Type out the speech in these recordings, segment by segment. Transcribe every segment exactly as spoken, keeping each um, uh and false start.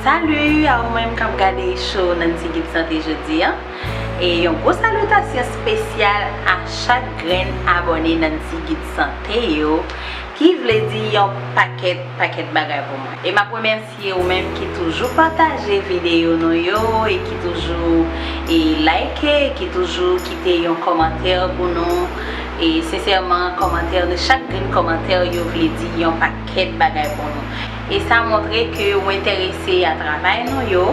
Salut a ou menm k ap gade show Nancy Guide Santé jodi a. E yon gwo salitasyon espesyal a chak grenn abòne Nancy Guide Santé yo, ki vle di yon pakèt, pakèt bagay pou mwen. E m ap remèsye ou menm ki toujou pataje videyo nou yo e ki toujou e like, ki toujou kite yon kòmantè pou nou. E sensèman, kòmantè nou, chak grenn kòmantè yo vle di yon pakèt bagay pou nou. E sa montre ke ou enterese a travay nou yo.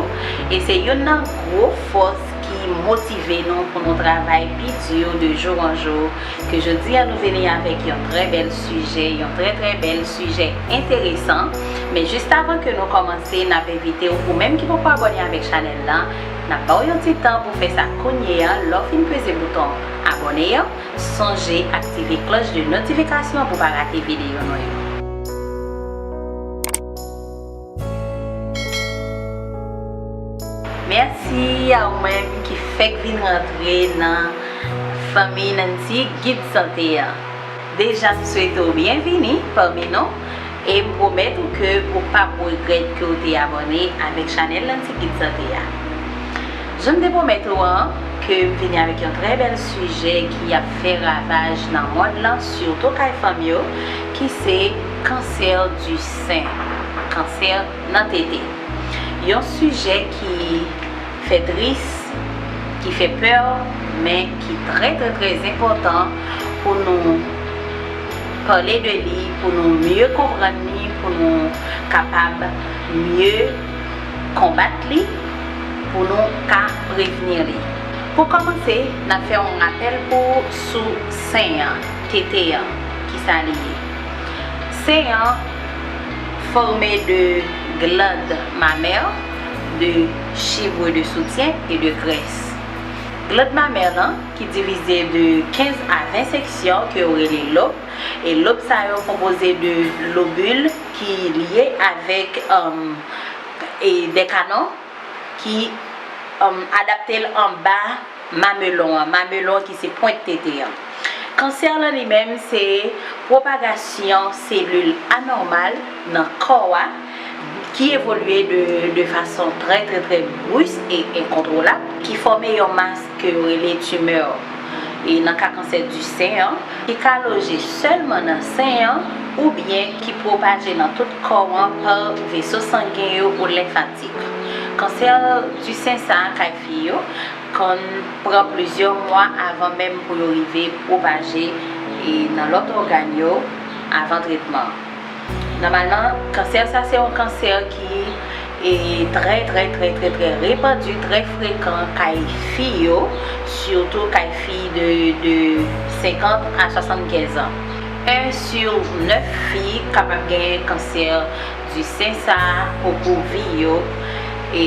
E se youn nan gwo fòs ki motive nou pou nou travay pi di de jou an jou. Ke jodi a nou vini avèk yon trè bèl sijè, yon trè, trè bèl sijè enteresan. Men jis avan ke nou kòmanse, n ap envite w, ou menm ki poko abòne avèk chanèl la, n ap ba w yon ti tan pou fè sa kounye a. Lè w fin peze bouton abòne an, sonje aktive klòch de notifikasyon pou pa rate videyo nou yo. Mèsi a ou menm ki fèk vin rantre nan fanmi Nancy Guide Santé a. Deja, m swete w byenvini pami nou e m pwomèt ou ke ou p ap regrèt ke w te abòne avèk chanèl Nancy Guide Santé a. Jan m te pwomèt ou an, ke m vini avèk yon trè bèl sijè ki ap fè ravaj nan mond lan, sitou kay fanm yo, ki se kansè di sen, kansè nan tete. Yon sijè ki fè tris, ki fè pè, men ki trè, trè, trè enpòtan pou nou pale de li, pou nou mye konprann li, pou nou kapab mye konbat li, pou nou ka prevni li. Pou kòmanse, n ap fè yon rapèl pou sou sen an, tete an, kisa li ye. Sen an fòme de glandes mammaires, de cheveux de soutien et de graisse. Glandes mammaires lan, ki divize de kenz a ven seksyon ke yo rele lob, e lob sa yo konpoze de lobul ki lye avèk, um, e de kanon ki, um, adapte l anba mamelon an, mamelon ki se pwent tete an. Kansè lan li menm se pwopagasyon selil anòmal nan kò a ki evolye de, de fason trè, trè, trè bris e enkontwolab, ki fòme yon mas ke yo rele timè. E nan ka kansè di sen an, ki ka loje sèlman nan sen an oubyen ki pwopaje nan tout kò an pa veso sangen yo ou lenfatik. Kansè di sen sa a kay fi yo konn pran plizyè mwa avan menm pou yo rive pwopaje e nan lòt ògàn yo avan tretman. Nòmalman, kansè sa se yon kansè ki e trè, trè, trè, trè, trè repandi, trè frekan kay fi yo, sitou kay fi de, de senkant a swasannkenz an. En sur nèf fi kapab genyen kansè di sen sa a okou vi yo, e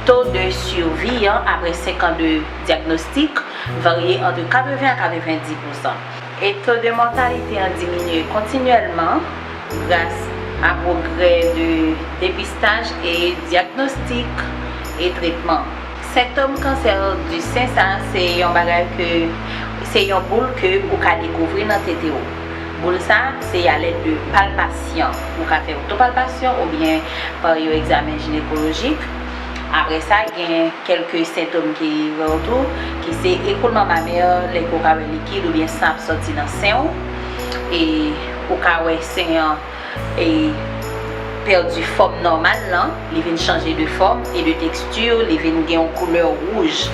to de sivi an apre senk an de dyagnostik varye ant katreven a katrevendi pousan. E to de mòtalite an diminye kontinyèlman gras a pwogrè de depistaj e dyagnostik e tretman. Sentòm kansè di sen sa se yon bagay ke, se yon boul ke ou ka dekouvri nan tete w. Boul sa se alèd de palpasyon. Ou ka fè otopalpasyon oubyen pa yon egzamen jinekolojik. Apre sa, gen kèlke sentòm ki rive w tou, ki se ekoulman mamè, lè ke w ka wè likid oubyen san ap sòti nan sen w, e ou ka wè sen an e pèdi fòm nòmal lan, li vin chanje de fòm e de teksti, li vin gen yon koulè wouj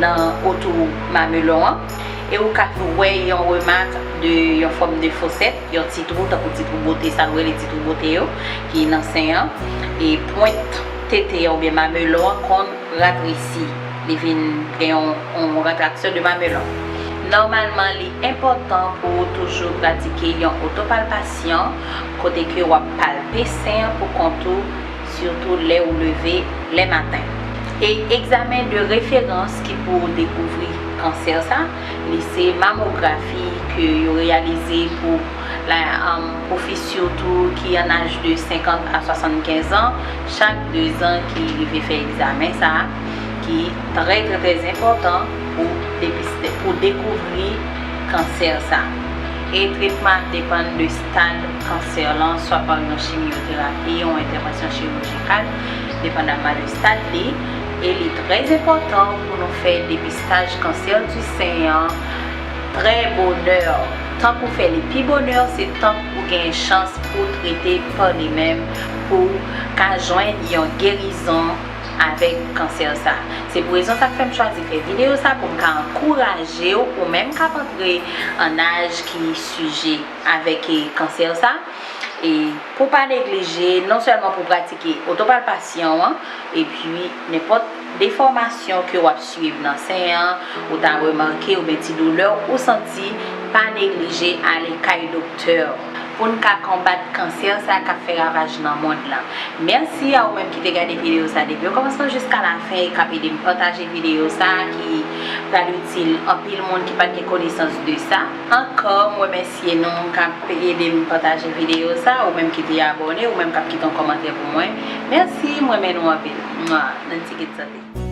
nan otou mamelon an, e ou ka wè yon remak de yon fòm de fosèt, yon ti twou, tankou ti twou bote, sa nou rele ti twou bote yo, ki nan sen an, e pwent tete an oubyen mamelon an konn ratresi, li vin gen yon, yon ratraksyon de mamelon. Nòmalman, li enpòtan pou ou toujou pratike yon otopalpasyon, kote ke w ap palpe sen an pou kont ou, sitou lè ou leve lè maten. E egzamen de referans ki pou dekouvri kansè sa, li se mamografi ke yo reyalize pou la, um, pou fi sitou ki an aj de senkant a swasannkenz an, chak dezan ki rive fè egzamen sa a, ki trè, trè, trè enpòtan pou depiste, pou dekouvri kansè sa. E tretman ap depann de stad kansè lan, swa pa yon chimyoterapi, yon entèvansyon chirijikal, depandamman de stad li. E li trè enpòtan pou nou fè depistaj kansè di sen an trè bonè. Tank ou fè li pi bonè, se tank ou gen chans pou trete pa li menm, pou ka jwenn yon gerizon avèk kansè sa. Se pou rezon sa k fè m chwazi fè videyo sa, pou m ka ankouraje w, ou menm k ap antre an aj ki sijè avèk, e, kansè sa. E pou pa neglije, non sèlman pou pratike otopalpasyon an, epi nenpòt defòmasyon ke w ap swiv nan sen an, ou ta remake, oubyen ti doulè ou santi, pa neglije ale kay doktè pou n ka konbat kansè sa k ap fè ravaj nan mond lan. Mèsi a ou menm ki te gade videyo sa depi okòmansman jiska lafen e k ap ede m pataje videyo sa ki pral itil anpil moun ki pa t gen konesans de sa. Ankò, m remèsye nou k ap ede m pataje videyo sa, ou menm ki te abòne, ou menm k ap kite yon kòmantè pou mwen. Mèsi, m renmen nou anpil. Mwa, nan ti kit sante.